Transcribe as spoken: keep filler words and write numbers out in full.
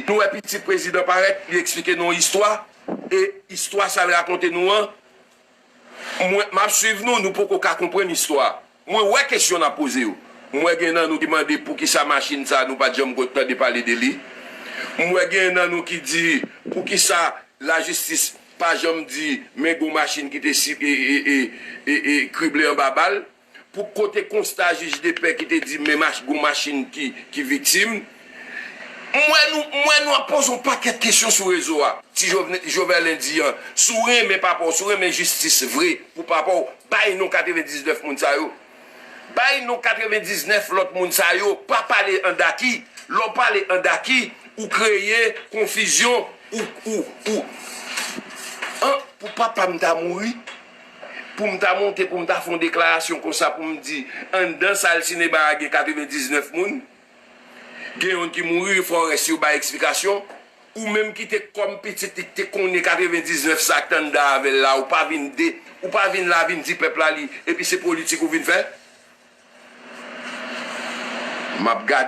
Nou wè pitit prezidan parèt, li eksplike nou yon istwa, e istwa sa l rakonte nou an, mwen, m ap swiv nou, nou poko ka konprann istwa. Mwen wè kesyon n ap poze yo. M wè gen nan nou ki mande poukisa machin sa nou pa t janm tande pale de li. M wè gen nan nou ki di poukisa lajistis pa janm di men gon machin ki te si, e, e, e, e, e, krible anba bal. Pou kote konsta jij de pè ki te di men mach, gon machin ki, ki viktim. M wè nou, m wè nou ap poze yon pakèt kesyon sou rezo a. Ti Jovne- Jovelin di an, si w renmen papa w, si w renmen jistis vre pou papa w, bay non katrevendiznèf moun sa yo. Bay non katrevendiznèf lòt moun sa yo. Pa pale an daki. Lè w pale an daki, ou kreye konfizyon, ou, ou, ou. An, pou papa m ta mouri, pou m ta monte, pou m ta fè yon deklarasyon konsa, pou m di, anndan sal sinema a gen katrevendiznèf moun, gen youn ki mouri, fò rès yo bay eksplikasyon. Ou menm ki te kòm pitit li, ki te konnen katrevendiznèf sa k t anndan avè l la, ou pa vin de, ou pa vin la vin di pèp la li, epi se politik ou vin fè? M ap gade.